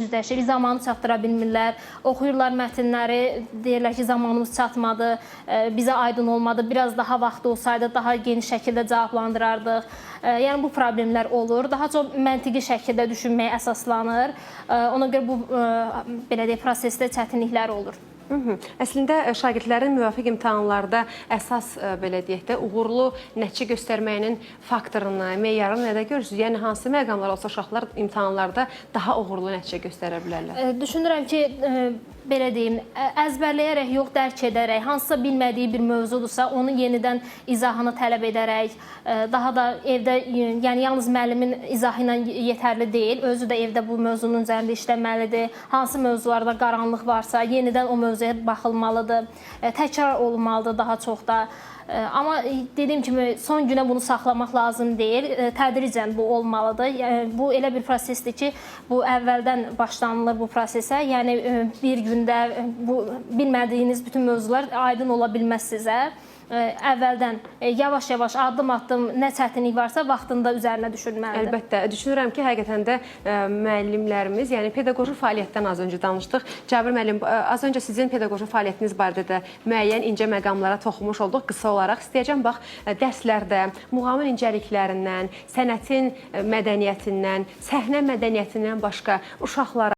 Üzləşir, zamanı çatdıra bilmirlər. Oxuyurlar mətnləri, deyirlər ki, zamanımız çatmadı, bizə aydın olmadı. Biraz daha vaxt olsaydı daha geniş şəkildə cavablandırardıq. Yəni bu problemlər olur. Daha çox məntiqi şəkildə düşünməyə əsaslanır. Ona görə bu belə deyək, prosesdə çətinliklər olur. Hı -hı. Əslində şagirdlərin müvafiq imtahanlarda əsas belə deyək də uğurlu nəticə göstərməyinin faktorunu, meyarını nədə görürsüz? Yəni hansı məqamlar olsa uşaqlar imtahanlarda daha uğurlu nəticə göstərə bilərlər? Düşünürəm ki, belə deyim, əzbərləyərək yox, dərk edərək, hansısa bilmədiyi bir mövzudursa, onun yenidən izahını tələb edərək, daha da evdə, yəni yalnız müəllimin izahı ilə yetərli deyil, özü də evdə bu mövzunun üzərində işləməlidir. Hansı mövzularda qaranlıq varsa, yenidən o mövzuya baxılmalıdır. Təkrar olunmalıdır daha çox da. Amma dediyim kimi son günə bunu saxlamaq lazım deyil. Tədricən bu olmalıdır. Yəni bu elə bir prosesdir ki, bu əvvəldən başlanılır bu prosesə. Yəni bir gündə bu bilmədiyiniz bütün mövzular aydın ola bilməz sizə. Əvvəldən yavaş-yavaş, addım-addım nə çətinlik varsa vaxtında üzərinə düşülməlidir. Əlbəttə, düşünürəm ki, həqiqətən də müəllimlərimiz, yəni pedaqoji fəaliyyətdən az öncə danışdıq. Cabir müəllim, az öncə sizin pedaqoji fəaliyyətiniz barədə də müəyyən incə məqamlara toxunmuş olduq qısa olaraq. İstəyəcəm bax dərslərdə muğamın incəliklərindən, sənətin mədəniyyətindən, səhnə mədəniyyətindən başqa uşaqlara